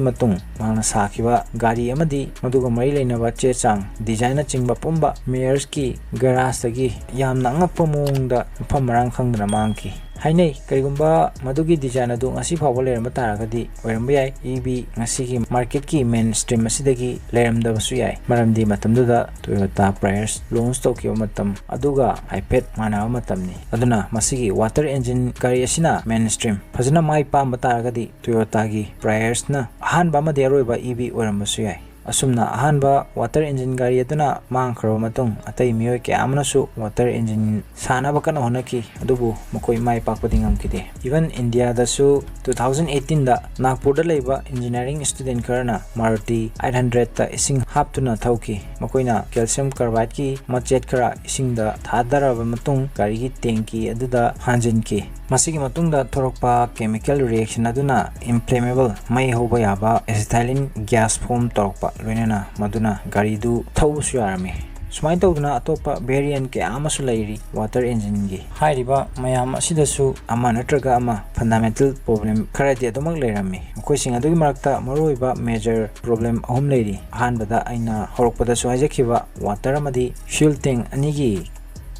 ꯃꯇꯨꯡ ꯃꯍꯥꯛꯅ ꯁꯥꯈꯤꯕ ꯒꯥꯔꯤ ꯑꯃꯗꯤ ꯃꯗꯨꯒ ꯃꯔꯤ ꯂꯩꯅꯕ ꯆꯦ ꯆꯥꯡ, design ꯅꯆꯤꯡꯕ ꯄꯨꯝꯕ Myers ꯀꯤ garage ꯇꯒꯤ ꯌꯥꯝꯅ ꯑꯉꯛꯄ ꯃꯑꯣꯡꯗ ꯃꯐꯝ ꯃꯔꯥꯡ ꯈꯪꯗꯅ ꯃꯥꯡꯈꯤ꯫ ꯍꯥꯏꯅꯩ, ꯀꯔꯤꯒꯨꯝꯕ ꯃꯗꯨꯒꯤ design ꯑꯗꯨ ꯉꯁꯤ ꯐꯥꯎꯕ ꯂꯩꯔꯝꯕ ꯇꯥꯔꯒꯗꯤ, ꯑꯣꯏꯔꯝꯕ ꯌꯥꯏ, E V ꯉꯁꯤꯒꯤ market ꯀꯤ mainstream ꯑꯁꯤꯗꯒꯤ ꯂꯩꯔꯝꯗꯕꯁꯨ ꯌꯥꯏ, ꯃꯔꯝꯗꯤ ꯃꯇꯝꯗꯨꯗ Toyota Prius launch ꯇꯧꯈꯤꯕ ꯃꯇꯝ ꯑꯗꯨꯒ ꯍꯥꯏꯐꯦꯠ ꯃꯥꯟꯅꯕ ꯃꯇꯝꯅꯤ꯫ ꯑꯗꯨꯅ ꯃꯁꯤꯒꯤ water engine ꯒꯥꯔꯤ ꯑꯁꯤꯅ mainstream ꯐꯖꯅ ꯃꯥꯏ ꯄꯥꯛꯂꯝꯕ ꯇꯥꯔꯒꯗꯤ, Toyota ꯒꯤ Prius ꯅ ꯑꯍꯥꯟꯕ ꯑꯃꯗꯤ ꯑꯔꯣꯏꯕ E V ꯑꯣꯏꯔꯝꯕꯁꯨ ꯌꯥꯏ꯫ ꯑꯁꯨꯝꯅ ꯑꯍꯥꯟꯕ water engine ꯒꯥꯔꯤ ꯑꯗꯨꯅ ꯃꯥꯡꯈ꯭ꯔꯕ ꯃꯇꯨꯡ, ꯑꯇꯩ ꯃꯤꯑꯣꯏ ꯀꯌꯥ ꯑꯃꯅꯁꯨ water engine ꯁꯥꯅꯕ ꯀꯟꯅ ꯍꯣꯠꯅꯈꯤ, ꯑꯗꯨꯕꯨ ꯃꯈꯣꯏ ꯃꯥꯏ ꯄꯥꯛꯄꯗꯤ ꯉꯝꯈꯤꯗꯦ꯫ Even India ꯗꯁꯨ two thousand eighteen ꯗ ꯅꯥꯒꯄꯨꯔꯗ ꯂꯩꯕ engineering student ꯈꯔꯅ Maruti eight hundred ꯇ ꯏꯁꯤꯡ ꯍꯥꯞꯇꯨꯅ ꯊꯧꯈꯤ꯫ ꯃꯈꯣꯏꯅ calcium carbide ꯀꯤ ꯃꯆꯦꯠ ꯈꯔ ꯏꯁꯤꯡꯗ ꯊꯥꯗꯔꯕ ꯃꯇꯨꯡ, ꯒꯥꯔꯤꯒꯤ tank ꯀꯤ ꯑꯗꯨꯗ ꯍꯥꯟꯖꯤꯟꯈꯤ꯫ ꯃꯁꯤꯒꯤ ꯃꯇꯨꯡꯗ ꯊꯣꯔꯛꯄ chemical reaction ꯑꯗꯨꯅ inflammable, ꯃꯩ ꯍꯧꯕ ꯌꯥꯕ, acetylene gas form ꯇꯧꯔꯛꯄ, ꯂꯣꯏꯅꯅ ꯃꯗꯨꯅ ꯒꯥꯔꯤꯗꯨ ꯊꯧꯕꯁꯨ ꯌꯥꯔꯝꯃꯤ꯫ ꯁꯨꯃꯥꯏꯅ ꯇꯧꯗꯅ ꯑꯇꯣꯞꯄ variant ꯀꯌꯥ ꯑꯃꯁꯨ ꯂꯩꯔꯤ water engine ꯒꯤ꯫ ꯍꯥꯏꯔꯤꯕ ꯃꯌꯥꯝ ꯑꯁꯤꯗꯁꯨ ꯑꯃ ꯅꯠꯇ꯭ꯔꯒ ꯑꯃ fundamental problem ꯈꯔꯗꯤ ꯑꯗꯨꯃꯛ ꯂꯩꯔꯝꯃꯤ꯫ ꯃꯈꯣꯏꯁꯤꯡ ꯑꯗꯨꯒꯤ ꯃꯔꯛꯇ ꯃꯔꯨꯑꯣꯏꯕ major problem ꯑꯍꯨꯝ ꯂꯩꯔꯤ꯫ ꯑꯍꯥꯟꯕꯗ, ꯑꯩꯅ ꯍꯧꯔꯛꯄꯗꯁꯨ ꯍꯥꯏꯖꯈꯤꯕ, water ꯑꯃꯗꯤ fuel tank ꯑꯅꯤꯒꯤ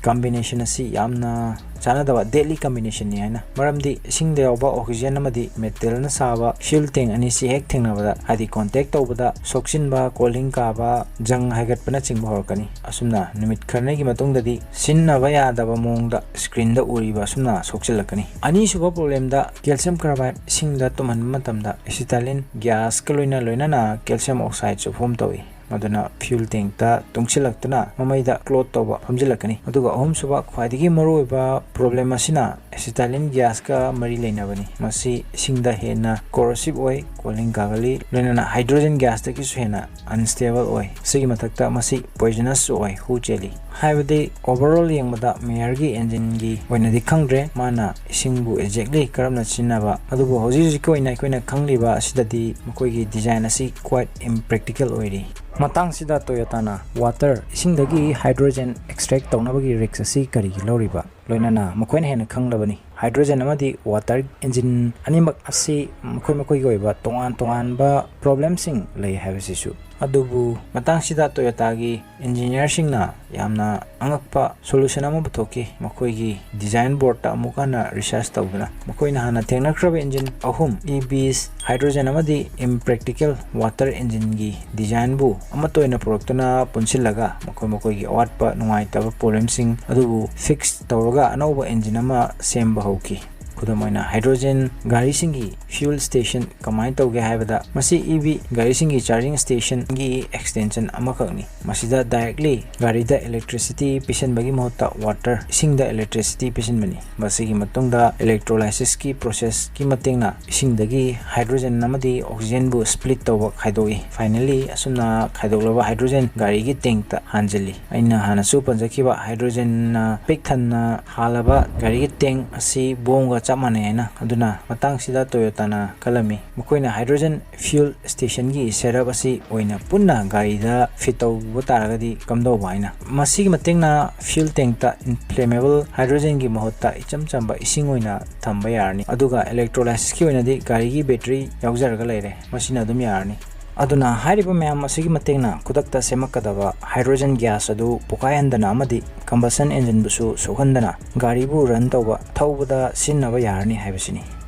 combination ꯑꯁꯤ ꯌꯥꯝꯅ ꯆꯥꯟꯅꯗꯕ deadly combination ꯅꯤ ꯍꯥꯏꯅ꯫ ꯃꯔꯝꯗꯤ ꯏꯁꯤꯡꯗ ꯌꯥꯎꯕ oxygen ꯑꯃꯗꯤ metal ꯅ ꯁꯥꯕ fuel tank ꯑꯅꯤꯁꯤ ꯍꯦꯛ ꯊꯦꯡꯅꯕꯗ, ꯍꯥꯏꯗꯤ contact ꯇꯧꯕꯗ, ꯁꯣꯛꯆꯤꯟꯕ, ꯀꯣꯂꯤꯡ ꯀꯥꯕ, ꯖꯪ ꯍꯥꯏꯒꯠꯄꯅꯆꯤꯡꯕ ꯍꯧꯔꯛꯀꯅꯤ꯫ ꯑꯁꯨꯝꯅ ꯅꯨꯃꯤꯠ ꯈꯔꯅꯤꯒꯤ ꯃꯇꯨꯡꯗꯗꯤ ꯁꯤꯖꯤꯟꯅꯕ ꯌꯥꯗꯕ ꯃꯑꯣꯡꯗ screen ꯗ ꯎꯔꯤꯕ ꯑꯁꯨꯝꯅ ꯁꯣꯛꯆꯤꯜꯂꯛꯀꯅꯤ꯫ ꯑꯅꯤꯁꯨꯕ problem ꯗ calcium carbide ꯏꯁꯤꯡꯗ ꯇꯨꯝꯍꯟꯕ ꯃꯇꯝꯗ acetylene gas ꯀ ꯂꯣꯏꯅ ꯂꯣꯏꯅꯅ calcium oxide ꯁꯨ form ꯇꯧꯏ꯫ ꯃꯗꯨꯅ fuel tank ꯇ ꯇꯨꯡꯁꯤꯜꯂꯛꯇꯨꯅ ꯃꯃꯩꯗ clot ꯇꯧꯕ ꯐꯝꯖꯤꯜꯂꯛꯀꯅꯤ꯫ ꯑꯗꯨꯒ ꯑꯍꯨꯝꯁꯨꯕ ꯈ꯭ꯋꯥꯏꯗꯒꯤ ꯃꯔꯨꯑꯣꯏꯕ problem ꯑꯁꯤꯅ acetylene gas ꯀ ꯃꯔꯤ ꯂꯩꯅꯕꯅꯤ꯫ ꯃꯁꯤ ꯏꯁꯤꯡꯗ ꯍꯦꯟꯅ corrosive ꯑꯣꯏ, ꯀꯣꯂꯤꯡ ꯀꯥꯒꯜꯂꯤ, ꯂꯣꯏꯅꯅ hydrogen gas ꯇꯒꯤꯁꯨ ꯍꯦꯟꯅ unstable ꯑꯣꯏ꯫ ꯁꯤꯒꯤ ꯃꯊꯛꯇ ꯃꯁꯤ poisonous ꯁꯨ ꯑꯣꯏ, ꯍꯨ ꯆꯦꯜꯂꯤ꯫ ꯍꯥꯏꯕꯗꯤ overall ꯌꯦꯡꯕꯗ Meyer ꯒꯤ engine ꯒꯤ ꯑꯣꯏꯅꯗꯤ ꯈꯪꯗ꯭ꯔꯦ, ꯃꯥꯅ ꯏꯁꯤꯡꯕꯨ exactly ꯀꯔꯝꯅ ꯁꯤꯖꯤꯟꯅꯕ꯫ ꯑꯗꯨꯕꯨ ꯍꯧꯖꯤꯛ ꯍꯧꯖꯤꯛꯀꯤ ꯑꯣꯏꯅ ꯑꯩꯈꯣꯏꯅ ꯈꯪꯂꯤꯕ ꯑꯁꯤꯗꯗꯤ ꯃꯈꯣꯏꯒꯤ design ꯑꯁꯤ quite impractical ꯑꯣꯏꯔꯤ꯫ ꯃꯇꯥꯡꯁꯤꯗ Toyota ꯅ water, ꯏꯁꯤꯡꯗꯒꯤ hydrogen extract ꯇꯧꯅꯕꯒꯤ risk ꯑꯁꯤ ꯀꯔꯤꯒꯤ ꯂꯧꯔꯤꯕ? ꯂꯣꯏꯅꯅ ꯃꯈꯣꯏꯅ ꯍꯦꯟꯅ ꯈꯪꯂꯕꯅꯤ꯫ Hydrogen ꯑꯃꯗꯤ water engine ꯑꯅꯤꯃꯛ ꯑꯁꯤ ꯃꯈꯣꯏ ꯃꯈꯣꯏꯒꯤ ꯑꯣꯏꯕ ꯇꯣꯉꯥꯟ ꯇꯣꯉꯥꯟꯕ problem ꯁꯤꯡ ꯂꯩ ꯍꯥꯏꯕꯁꯤꯁꯨ꯫ ꯑꯗꯨꯕꯨ ꯃꯇꯥꯡꯁꯤꯗ Toyota ꯒꯤ engineer ꯁꯤꯡꯅ ꯌꯥꯝꯅ ꯑꯉꯛꯄ solution ꯑꯃ ꯄꯨꯊꯣꯛꯈꯤ꯫ ꯃꯈꯣꯏꯒꯤ design board ꯇ ꯑꯃꯨꯛ ꯍꯟꯅ research ꯇꯧꯗꯨꯅ ꯃꯈꯣꯏꯅ ꯍꯥꯟꯅ ꯊꯦꯡꯅꯈ꯭ꯔꯕ engine ꯑꯍꯨꯝ, E Bs, hydrogen ꯑꯃꯗꯤ impractical water engine ꯒꯤ design ꯕꯨ ꯑꯃꯠꯇ ꯑꯣꯏꯅ ꯄꯨꯔꯛꯇꯨꯅ ꯄꯨꯟꯁꯤꯜꯂꯒ ꯃꯈꯣꯏ ꯃꯈꯣꯏꯒꯤ ꯑꯋꯥꯠꯄ ꯅꯨꯡꯉꯥꯏꯇꯕ problem ꯁꯤꯡ ꯑꯗꯨꯕꯨ fix ꯇꯧꯔꯒ ꯑꯅꯧꯕ engine ꯑꯃ ꯁꯦꯝꯕ ꯍꯧꯈꯤ꯫ ꯈꯨꯗꯝ ꯑꯣꯏꯅ hydrogen ꯒꯥꯔꯤꯁꯤꯡꯒꯤ fuel station ꯀꯃꯥꯏꯅ ꯇꯧꯒꯦ ꯍꯥꯏꯕꯗ, ꯃꯁꯤ E V ꯒꯥꯔꯤꯁꯤꯡꯒꯤ charging station ꯒꯤ extension ꯑꯃꯈꯛꯅꯤ꯫ ꯃꯁꯤꯗ directly ꯒꯥꯔꯤꯗ electricity ꯄꯤꯁꯤꯟꯕꯒꯤ ꯃꯍꯨꯠꯇ water, ꯏꯁꯤꯡꯗ electricity ꯄꯤꯁꯤꯟꯕꯅꯤ꯫ ꯃꯁꯤꯒꯤ ꯃꯇꯨꯡꯗ electrolysis ꯀꯤ process ꯀꯤ ꯃꯇꯦꯡꯅ ꯏꯁꯤꯡꯗꯒꯤ hydrogen ꯑꯃꯗꯤ oxygen ꯕꯨ split ꯇꯧꯕ, ꯈꯥꯏꯗꯣꯛꯏ꯫ Finally, ꯑꯁꯨꯝꯅ ꯈꯥꯏꯗꯣꯛꯂꯕ hydrogen ꯒꯥꯔꯤꯒꯤ tank ꯇ ꯍꯥꯟꯖꯤꯜꯂꯤ꯫ ꯑꯩꯅ ꯍꯥꯟꯅꯁꯨ ꯄꯟꯖꯈꯤꯕ hydrogen ꯅ ꯄꯤꯛ ꯊꯟꯅ ꯍꯥꯜꯂꯕ ꯒꯥꯔꯤꯒꯤ tank ꯑꯁꯤ bomb ꯒ ꯆꯞ ꯃꯥꯟꯅꯩ ꯍꯥꯏꯅ꯫ ꯑꯗꯨꯅ ꯃꯇꯥꯡꯁꯤꯗ Toyota ꯅ ꯈꯜꯂꯝꯃꯤ, ꯃꯈꯣꯏꯅ hydrogen fuel station ꯒꯤ setup ꯑꯁꯤ ꯑꯣꯏꯅ ꯄꯨꯟꯅ ꯒꯥꯔꯤꯗ fit ꯇꯧꯕ ꯇꯥꯔꯒꯗꯤ ꯀꯝꯗꯧꯕ ꯍꯥꯏꯅ꯫ ꯃꯁꯤꯒꯤ ꯃꯇꯦꯡꯅ fuel tank ꯇ inflammable hydrogen ꯒꯤ ꯃꯍꯨꯠꯇ ꯏꯆꯝ ꯆꯝꯕ ꯏꯁꯤꯡ ꯑꯣꯏꯅ ꯊꯝꯕ ꯌꯥꯔꯅꯤ꯫ ꯑꯗꯨꯒ electrolysis ꯀꯤ ꯑꯣꯏꯅꯗꯤ ꯒꯥꯔꯤꯒꯤ battery ꯌꯥꯎꯖꯔꯒ ꯂꯩꯔꯦ, ꯃꯁꯤꯅ ꯑꯗꯨꯝ ꯌꯥꯔꯅꯤ꯫ ꯑꯗꯨꯅ ꯍꯥꯏꯔꯤꯕ ꯃꯌꯥꯝ ꯑꯁꯤꯒꯤ ꯃꯇꯦꯡꯅ ꯈꯨꯗꯛꯇ ꯁꯦꯝꯃꯛꯀꯗꯕ hydrogen gas ꯑꯗꯨ ꯄꯣꯈꯥꯏꯍꯟꯗꯅ ꯑꯃꯗꯤ combustion engine ꯕꯨꯁꯨ ꯁꯣꯛꯍꯟꯗꯅ ꯒꯥꯔꯤꯕꯨ run ꯇꯧꯕ, ꯊꯧꯕꯗ ꯁꯤꯖꯤꯟꯅꯕ ꯌꯥꯔꯅꯤ ꯍꯥꯏꯕꯁꯤꯅꯤ꯫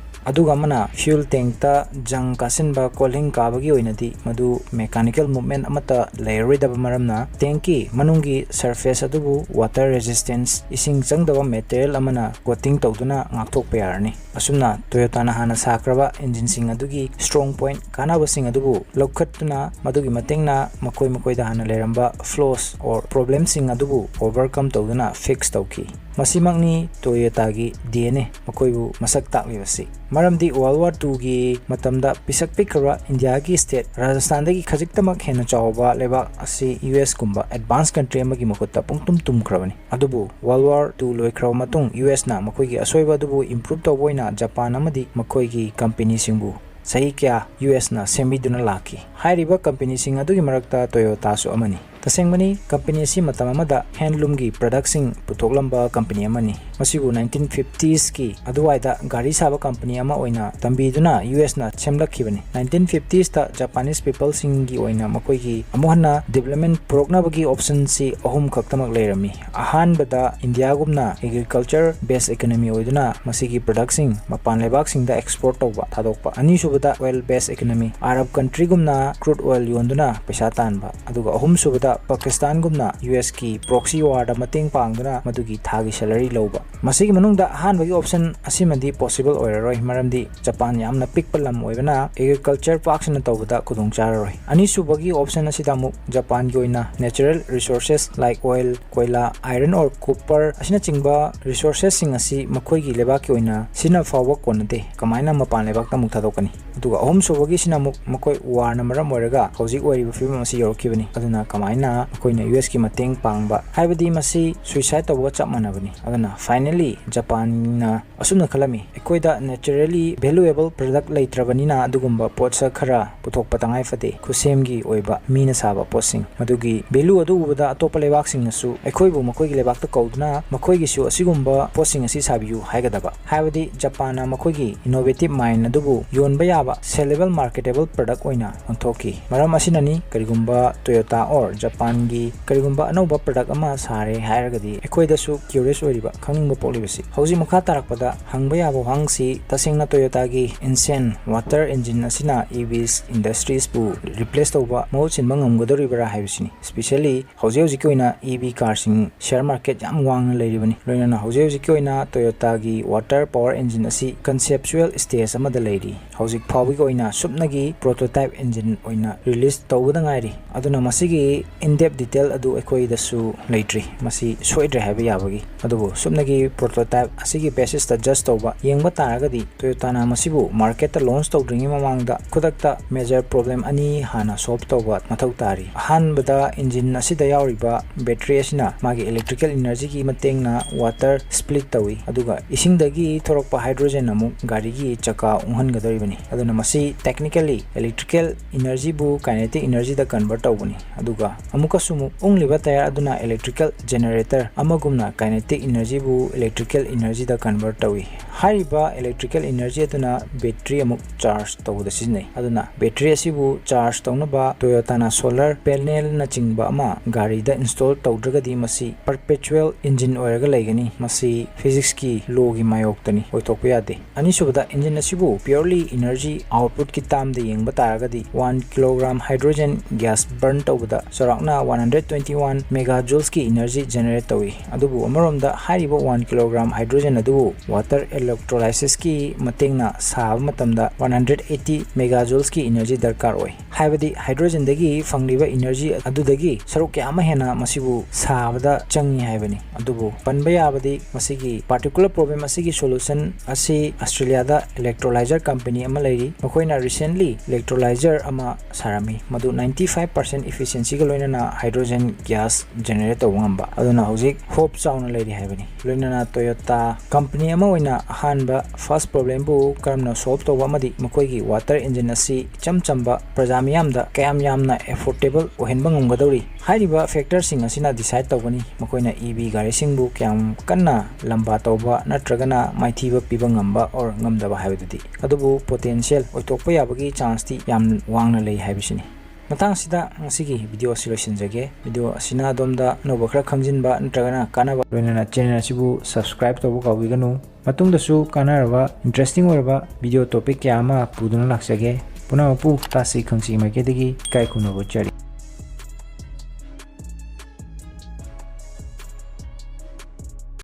ꯑꯗꯨꯒ ꯑꯃꯅ fuel tank ꯇ ꯖꯪ ꯀꯥꯁꯤꯟꯕ, ꯀꯣꯜꯍꯤꯡ ꯀꯥꯕꯒꯤ ꯑꯣꯏꯅꯗꯤ ꯃꯗꯨ mechanical movement ꯑꯃꯠꯇ ꯂꯩꯔꯔꯣꯏꯗꯕ ꯃꯔꯝꯅ tank ꯀꯤ ꯃꯅꯨꯡꯒꯤ surface ꯑꯗꯨꯕꯨ water resistance, ꯏꯁꯤꯡ ꯆꯪꯗꯕ material ꯑꯃꯅ coating ꯇꯧꯗꯨꯅ ꯉꯥꯛꯊꯣꯛꯄ ꯌꯥꯔꯅꯤ꯫ ꯑꯁꯨꯝꯅ Toyota ꯅ ꯍꯥꯟꯅ ꯁꯥꯈ꯭ꯔꯕ engine ꯁꯤꯡ ꯑꯗꯨꯒꯤ strong point, ꯀꯥꯟꯅꯕꯁꯤꯡ ꯑꯗꯨꯕꯨ ꯂꯧꯈꯠꯇꯨꯅ ꯃꯗꯨꯒꯤ ꯃꯇꯦꯡꯅ ꯃꯈꯣꯏ ꯃꯈꯣꯏꯗ ꯍꯥꯟꯅ ꯂꯩꯔꯝꯕ flaws or problem ꯁꯤꯡ ꯑꯗꯨꯕꯨ overcome ꯇꯧꯗꯨꯅ fix ꯇꯧꯈꯤ꯫ ꯃꯁꯤꯃꯛꯅꯤ Toyota ꯒꯤ D N A, ꯃꯈꯣꯏꯕꯨ ꯃꯁꯛ ꯇꯥꯛꯂꯤꯕꯁꯤ꯫ ꯃꯔꯝꯗꯤ World War two ꯒꯤ ꯃꯇꯝꯗ ꯄꯤꯁꯛ ꯄꯤꯛꯈ꯭ꯔꯕ ꯏꯟꯗꯤꯌꯥꯒꯤ state ꯔꯥꯖꯁꯊꯥꯟꯗꯒꯤ ꯈꯖꯤꯛꯇꯃꯛ ꯍꯦꯟꯅ ꯆꯥꯎꯕ ꯂꯩꯕꯥꯛ ꯑꯁꯤ U S ꯀꯨꯝꯕ advance country ꯑꯃꯒꯤ ꯃꯈꯨꯠꯇ ꯄꯨꯡꯇꯨꯝ ꯇꯨꯝꯈ꯭ꯔꯕꯅꯤ꯫ ꯑꯗꯨꯕꯨ World War two ꯂꯣꯏꯈ꯭ꯔꯕ ꯃꯇꯨꯡ U S ꯅ ꯃꯈꯣꯏꯒꯤ ꯑꯁꯣꯏꯕ ꯑꯗꯨꯕꯨ improve ꯇꯧꯕ ꯑꯣꯏꯅ ꯖꯄꯥꯟ ꯑꯃꯗꯤ ꯃꯈꯣꯏꯒꯤ company ꯁꯤꯡꯕꯨ ꯆꯍꯤ ꯀꯌꯥ U S ꯅ ꯁꯦꯝꯕꯤꯗꯨꯅ ꯂꯥꯛꯈꯤ꯫ ꯍꯥꯏꯔꯤꯕ company ꯁꯤꯡ ꯑꯗꯨꯒꯤ ꯃꯔꯛꯇ Toyota ꯁꯨ ꯑꯃꯅꯤ꯫ ꯇꯁꯦꯡꯕꯅꯤ, company ꯑꯁꯤ ꯃꯇꯝ ꯑꯃꯗ handloom ꯒꯤ product ꯁꯤꯡ ꯄꯨꯊꯣꯛꯂꯝꯕ company ꯑꯃꯅꯤ꯫ ꯃꯁꯤꯕꯨ nineteen fifties ꯀꯤ ꯑꯗꯨꯋꯥꯏꯗ ꯒꯥꯔꯤ ꯁꯥꯕ company ꯑꯃ ꯑꯣꯏꯅ ꯇꯝꯕꯤꯗꯨꯅ U S ꯅ ꯁꯦꯝꯂꯛꯈꯤꯕꯅꯤ꯫ Nineteen fifties ꯇ Japanese people ꯁꯤꯡꯒꯤ ꯑꯣꯏꯅ ꯃꯈꯣꯏꯒꯤ ꯑꯃꯨꯛ ꯍꯟꯅ development ꯄꯨꯔꯛꯅꯕꯒꯤ option ꯁꯤ ꯑꯍꯨꯝ ꯈꯛꯇꯃꯛ ꯂꯩꯔꯝꯃꯤ꯫ ꯑꯍꯥꯟꯕꯗ ꯏꯟꯗꯤꯌꯥꯒꯨꯝꯅ agriculture based economy ꯑꯣꯏꯗꯨꯅ ꯃꯁꯤꯒꯤ product ꯁꯤꯡ ꯃꯄꯥꯟ ꯂꯩꯕꯥꯛꯁꯤꯡꯗ export ꯇꯧꯕ, ꯊꯥꯗꯣꯛꯄ꯫ ꯑꯅꯤꯁꯨꯕꯗ oil based economy, Arab country ꯒꯨꯝꯅ crude oil ꯌꯣꯟꯗꯨꯅ ꯄꯩꯁꯥ ꯇꯥꯟꯕ꯫ ꯑꯗꯨꯒ ꯑꯍꯨꯝꯁꯨꯕꯗ Pakistan ꯒꯨꯝꯅ U S ꯀꯤ proxy war ꯗ ꯃꯇꯦꯡ ꯄꯥꯡꯗꯨꯅ ꯃꯗꯨꯒꯤ ꯊꯥꯒꯤ salary ꯂꯧꯕ꯫ ꯃꯁꯤꯒꯤ ꯃꯅꯨꯡꯗ ꯑꯍꯥꯟꯕꯒꯤ option ꯑꯁꯤꯃꯗꯤ possible ꯑꯣꯏꯔꯔꯣꯏ, ꯃꯔꯝꯗꯤ ꯖꯄꯥꯟ ꯌꯥꯝꯅ ꯄꯤꯛꯄ ꯂꯝ ꯑꯣꯏꯕꯅ agriculture ꯄꯥꯛ ꯁꯟꯅ ꯇꯧꯕꯗ ꯈꯨꯗꯣꯡ ꯆꯥꯔꯔꯣꯏ꯫ ꯑꯅꯤꯁꯨꯕꯒꯤ option ꯑꯁꯤꯗ ꯑꯃꯨꯛ ꯖꯄꯥꯟꯒꯤ ꯑꯣꯏꯅ natural resources like oil, ꯀꯣꯏꯂꯥ, iron ore, copper ꯑꯁꯤꯅꯆꯤꯡꯕ resources ꯁꯤꯡ ꯑꯁꯤ ꯃꯈꯣꯏꯒꯤ ꯂꯩꯕꯥꯛꯀꯤ ꯑꯣꯏꯅ ꯁꯤꯖꯤꯟꯅ ꯐꯥꯎꯕ ꯀꯣꯟꯅꯗꯦ, ꯀꯃꯥꯏꯅ ꯃꯄꯥꯟ ꯂꯩꯕꯥꯛꯇ ꯑꯃꯨꯛ ꯊꯥꯗꯣꯛꯀꯅꯤ? ꯑꯗꯨꯒ ꯑꯍꯨꯝꯁꯨꯕꯒꯤꯁꯤꯅ ꯑꯃꯨꯛ ꯃꯈꯣꯏ war ꯅ ꯃꯔꯝ ꯑꯣꯏꯔꯒ ꯍꯧꯖꯤꯛ ꯑꯣꯏꯔꯤꯕ ꯐꯤꯕꯝ ꯑꯁꯤ ꯌꯧꯔꯛꯈꯤꯕꯅꯤ꯫ ꯑꯗꯨꯅ ꯀꯃꯥꯏꯅ ꯑꯩꯈꯣꯏꯅ ꯌꯨ ꯑꯦꯁꯀꯤ ꯃꯇꯦꯡ ꯄꯥꯡꯕ ꯍꯥꯏꯕꯗꯤ ꯃꯁꯤ suicide ꯇꯧꯕꯒ ꯆꯞ ꯃꯥꯟꯅꯕꯅꯤ꯫ ꯑꯗꯨꯅ finally ꯖꯄꯥꯟꯅ ꯑꯁꯨꯝꯅ ꯈꯜꯂꯝꯃꯤ, "ꯑꯩꯈꯣꯏꯗ naturally valuable product ꯂꯩꯇ꯭ꯔꯕꯅꯤꯅ ꯑꯗꯨꯒꯨꯝꯕ ꯄꯣꯠꯁꯛ ꯈꯔ ꯄꯨꯊꯣꯛꯄ ꯇꯉꯥꯏ ꯐꯗꯦ, ꯈꯨꯠꯁꯦꯝꯒꯤ ꯑꯣꯏꯕ ꯃꯤꯅ ꯁꯥꯕ ꯄꯣꯠꯁꯤꯡ꯫ ꯃꯗꯨꯒꯤ value ꯑꯗꯨ ꯎꯕꯗ ꯑꯇꯣꯞꯄ ꯂꯩꯕꯥꯛꯁꯤꯡꯅꯁꯨ ꯑꯩꯈꯣꯏꯕꯨ ꯃꯈꯣꯏꯒꯤ ꯂꯩꯕꯥꯛꯇ ꯀꯧꯗꯨꯅ ꯃꯈꯣꯏꯒꯤꯁꯨ ꯑꯁꯤꯒꯨꯝꯕ ꯄꯣꯠꯁꯤꯡ ꯑꯁꯤ ꯁꯥꯕꯤꯌꯨ ꯍꯥꯏꯒꯗꯕ"꯫ ꯍꯥꯏꯕꯗꯤ ꯖꯄꯥꯟꯅ ꯃꯈꯣꯏꯒꯤ innovative mind ꯑꯗꯨꯕꯨ ꯌꯣꯟꯕ ꯌꯥꯕ sellable marketable product ꯑꯣꯏꯅ ꯑꯣꯟꯊꯣꯛꯈꯤ꯫ ꯃꯔꯝ ꯑꯁꯤꯅꯅꯤ ꯀꯔꯤꯒꯨꯝꯕ Toyota or ꯖꯄꯥꯟꯒꯤ ꯀꯔꯤꯒꯨꯝꯕ ꯑꯅꯧꯕ product ꯑꯃ ꯁꯥꯔꯦ ꯍꯥꯏꯔꯒꯗꯤ ꯑꯩꯈꯣꯏꯗꯁꯨ curious ꯑꯣꯏꯔꯤꯕ, ꯈꯪꯅꯤꯡꯕ ꯄꯣꯛꯂꯤꯕꯁꯤ꯫ ꯍꯧꯖꯤꯛ ꯃꯈꯥ ꯇꯥꯔꯛꯄꯗ ꯍꯪꯕ ꯌꯥꯕ ꯋꯥꯍꯪꯁꯤ, ꯇꯁꯦꯡꯅ Toyotaꯒꯤ Insan water engine ꯑꯁꯤꯅ E V industries ꯄꯨ replace ꯇꯧꯕ, ꯃꯍꯨꯠ ꯁꯤꯟꯕ ꯉꯝꯒꯗꯧꯔꯤꯕ꯭ꯔꯥ ꯍꯥꯏꯕꯁꯤꯅꯤ꯫ Especially ꯍꯧꯖꯤꯛ ꯍꯧꯖꯤꯛꯀꯤ ꯑꯣꯏꯅ E V carꯁꯤꯡ share market ꯌꯥꯝ ꯋꯥꯡꯅ ꯂꯩꯔꯤꯕꯅꯤ꯫ ꯂꯣꯏꯅꯅ ꯍꯧꯖꯤꯛ ꯍꯧꯖꯤꯛꯀꯤ ꯑꯣꯏꯅ Toyotaꯒꯤ water power engine ꯑꯁꯤ conceptual stage ꯑꯃꯗ ꯂꯩꯔꯤ꯫ ꯍꯧꯖꯤꯛ ꯐꯥꯎꯕꯒꯤ ꯑꯣꯏꯅ ꯁꯨꯞꯅꯒꯤ prototype engine ꯑꯣꯏꯅ release ꯇꯧꯕꯗ ꯉꯥꯏꯔꯤ꯫ ꯑꯗꯨꯅ ꯃꯁꯤꯒꯤ in-depth detail ꯑꯗꯨ ꯑꯩꯈꯣꯏꯗꯁꯨ ꯂꯩꯇ꯭ꯔꯤ, ꯃꯁꯤ ꯁꯣꯏꯗ꯭ꯔꯦ ꯍꯥꯏꯕ ꯌꯥꯕꯒꯤ꯫ ꯑꯗꯨꯕꯨ ꯁꯨꯞꯅꯒꯤ prototype ꯑꯁꯤꯒꯤ basisꯇ judge ꯇꯧꯕ ꯌꯦꯡꯕ ꯇꯥꯔꯒꯗꯤ, Toyotaꯅ ꯃꯁꯤꯕꯨ marketꯇ launch ꯇꯧꯗ꯭ꯔꯤꯉꯩ ꯃꯃꯥꯡꯗ ꯈꯨꯗꯛꯇ major problem ꯑꯅꯤ ꯍꯥꯟꯅ solve ꯇꯧꯕ ꯃꯊꯧ ꯇꯥꯔꯤ꯫ ꯑꯍꯥꯟꯕꯗ, engine ꯑꯁꯤꯗ ꯌꯥꯎꯔꯤꯕ battery ꯑꯁꯤꯅ ꯃꯥꯒꯤ electrical energyꯒꯤ ꯃꯇꯦꯡꯅ water split ꯇꯧꯏ, ꯑꯗꯨꯒ ꯏꯁꯤꯡꯗꯒꯤ ꯊꯣꯔꯛꯄ hydrogen ꯑꯃꯨꯛ ꯒꯥꯔꯤꯒꯤ ꯆꯀꯥ ꯎꯪꯍꯟꯒꯗꯧꯔꯤꯕꯅꯤ꯫ ꯑꯗꯨꯅ ꯃꯁꯤ technically electrical energyꯕꯨ kinetic energyꯗ convert ꯇꯧꯕꯅꯤ꯫ ꯑꯗꯨꯒ ꯑꯃꯨꯛꯀꯁꯨ ꯑꯃꯨꯛ ꯎꯪꯂꯤꯕ tyre ꯑꯗꯨꯅ electrical generator ꯑꯃꯒꯨꯝꯅ kinetic energyꯕꯨ electrical energyꯗ convert ꯇꯧꯏ꯫ ꯍꯥꯏꯔꯤꯕ electrical energy ꯑꯗꯨꯅ battery ꯑꯃꯨꯛ charge ꯇꯧꯕꯗ ꯁꯤꯖꯤꯟꯅꯩ꯫ ꯑꯗꯨꯅ battery ꯑꯁꯤꯕꯨ charge ꯇꯧꯅꯕ Toyotaꯅ solar panelꯅꯆꯤꯡꯕ ꯑꯃ ꯒꯥꯔꯤꯗ install ꯇꯧꯗ꯭ꯔꯒꯗꯤ ꯃꯁꯤ perpetual engine ꯑꯣꯏꯔꯒ ꯂꯩꯒꯅꯤ꯫ ꯃꯁꯤ physicsꯀꯤ lawꯒꯤ ꯃꯥꯌꯣꯛꯇꯅꯤ, ꯑꯣꯏꯊꯣꯛꯄ ꯌꯥꯗꯦ꯫ ꯑꯅꯤꯁꯨꯕꯗ, engine ꯑꯁꯤꯕꯨ purely energy outputꯀꯤ termꯗ ꯌꯦꯡꯕ ꯇꯥꯔꯒꯗꯤ, one kilogram hydrogen gas burn ꯇꯧꯕꯗ ꯆꯥꯎꯔꯥꯛꯅ one hundred twenty one megajoulesꯀꯤ energy generate ꯇꯧꯏ꯫ ꯑꯗꯨꯕꯨ ꯑꯃꯔꯣꯝꯗ, ꯍꯥꯏꯔꯤꯕ one kilogram hydrogen ꯑꯗꯨꯕꯨ water electrolysisꯀꯤ ꯃꯇꯦꯡꯅ ꯁꯥꯕ ꯃꯇꯝꯗ one hundred eighty megajoulesꯀꯤ energy ꯗꯔꯀꯥꯔ ꯑꯣꯏ꯫ ꯍꯥꯏꯕꯗꯤ ꯍꯥꯏꯗ꯭ꯔꯣꯖꯦꯟꯗꯒꯤ ꯐꯪꯂꯤꯕ ꯏꯅꯔꯖꯤ ꯑꯗꯨꯗꯒꯤ ꯁꯔꯨꯛ ꯀꯌꯥ ꯑꯃ ꯍꯦꯟꯅ ꯃꯁꯤꯕꯨ ꯁꯥꯕꯗ ꯆꯪꯏ ꯍꯥꯏꯕꯅꯤ꯫ ꯑꯗꯨꯕꯨ ꯄꯟꯕ ꯌꯥꯕꯗꯤ ꯃꯁꯤꯒꯤ ꯄꯥꯔꯇꯤꯀꯨꯂꯔ ꯄ꯭ꯔꯣꯕ꯭ꯂꯦꯝ ꯑꯁꯤꯒꯤ ꯁꯣꯂꯨꯁꯟ ꯑꯁꯤ ꯑꯁꯇ꯭ꯔꯦꯂꯤꯌꯥꯗ ꯏꯂꯦꯛꯇ꯭ꯔꯣꯂꯥꯏꯖꯔ ꯀꯝꯄꯦꯅꯤ ꯑꯃ ꯂꯩꯔꯤ꯫ ꯃꯈꯣꯏꯅ ꯔꯤꯁꯦꯟꯂꯤ ꯏꯂꯦꯛꯇ꯭ꯔꯣꯂꯥꯏꯖꯔ ꯑꯃ ꯁꯥꯔꯝꯃꯤ, ꯃꯗꯨ ꯅꯥꯏꯟꯇꯤ ꯐꯥꯏꯚ ꯄꯥꯔꯁꯦꯟ ꯏꯐꯤꯁꯤꯌꯦꯟꯁꯤꯒ ꯂꯣꯏꯅꯅ ꯍꯥꯏꯗ꯭ꯔꯣꯖꯦꯟ ꯒ꯭ꯌꯥꯁ ꯖꯦꯅꯦꯔꯦꯠ ꯇꯧꯕ ꯉꯝꯕ꯫ ꯑꯗꯨꯅ ꯍꯧꯖꯤꯛ ꯍꯣꯞ ꯆꯥꯎꯅ ꯂꯩꯔꯤ ꯍꯥꯏꯕꯅꯤ꯫ ꯂꯣꯏꯅꯅ ꯇꯣꯌꯣꯇꯥ ꯀꯝꯄꯅꯤ ꯑꯃ ꯑꯣꯏꯅ ꯑꯍꯥꯟꯕ ꯐꯥꯔꯁ ꯄ꯭ꯔꯣꯕ꯭ꯂꯦꯝꯕꯨ ꯀꯔꯝꯅ ꯁꯣꯜꯕ ꯇꯧꯕ ꯑꯃꯗꯤ ꯃꯈꯣꯏꯒꯤ ꯋꯥꯇꯔ ꯏꯟꯖꯤꯟ ꯑꯁꯤ ꯏꯆꯝ ꯆꯝꯕ ꯄ꯭ꯔꯖꯥ ꯃꯤꯌꯥꯝꯗ ꯀꯌꯥꯝ ꯌꯥꯝꯅ ꯑꯦꯐꯣꯔꯗꯦꯕꯜ ꯑꯣꯏꯍꯟꯕ ꯉꯝꯒꯗꯧꯔꯤ ꯍꯥꯏꯔꯤꯕ ꯐꯦꯛꯇꯔꯁꯤꯡ ꯑꯁꯤꯅ ꯗꯤꯁꯥꯏꯗ ꯇꯧꯒꯅꯤ꯫ ꯃꯈꯣꯏꯅ ꯏ ꯚꯤ ꯒꯥꯔꯤꯁꯤꯡꯕꯨ ꯀꯌꯥꯝ ꯀꯟꯅ ꯂꯝꯕꯥ ꯇꯧꯕ ꯅꯠꯇ꯭ꯔꯒꯅ ꯃꯥꯏꯊꯤꯕ ꯄꯤꯕ ꯉꯝꯕ ꯑꯣꯔ ꯉꯝꯗꯕ ꯍꯥꯏꯕꯗꯨꯗꯤ꯫ ꯑꯗꯨꯕꯨ ꯄꯣꯇꯦꯟꯁꯤꯌꯦꯜ ꯑꯣꯏꯊꯣꯛꯄ ꯌꯥꯕꯒꯤ ꯆꯥꯟꯁꯇꯤ ꯌꯥꯝ ꯋꯥꯡꯅ ꯂꯩ ꯍꯥꯏꯕꯁꯤꯅꯤ꯫ ꯃꯇꯥꯡꯁꯤꯗ ꯉꯁꯤꯒꯤ ꯚꯤꯗꯤꯑꯣ ꯑꯁꯤ ꯂꯣꯏꯁꯤꯟꯖꯒꯦ꯫ ꯚꯤꯗꯤꯑꯣ ꯑꯁꯤꯅ ꯑꯗꯣꯝꯗ ꯑꯅꯧꯕ ꯈꯔ ꯈꯪꯖꯤꯟꯕ ꯅꯠꯇ꯭ꯔꯒꯅ ꯀꯥꯟꯅꯕ, ꯂꯣꯏꯅꯅ ꯆꯦꯅꯦꯜ ꯑꯁꯤꯕꯨ ꯁꯕꯁꯀ꯭ꯔꯥꯏꯕ ꯇꯧꯕ ꯀꯥꯎꯕꯤꯒꯅꯨ꯫ ꯃꯇꯨꯡꯗꯁꯨ ꯀꯥꯟꯅꯔꯕ, ꯏꯟꯇꯔꯦꯁꯇꯤꯡ ꯑꯣꯏꯔꯕ ꯚꯤꯗꯤꯑꯣ ꯇꯣꯄꯤꯛ ꯀꯌꯥ ꯑꯃ ꯄꯨꯗꯨꯅ ꯂꯥꯛꯆꯒꯦ꯫ ꯄꯨꯝꯅꯃꯛꯄꯨ ꯇꯥꯁꯤ ꯈꯪꯁꯤ ꯃꯥꯏꯀꯩꯗꯒꯤ ꯏꯀꯥꯏ ꯈꯨꯝꯅꯕ ꯎꯠꯆꯔꯤ꯫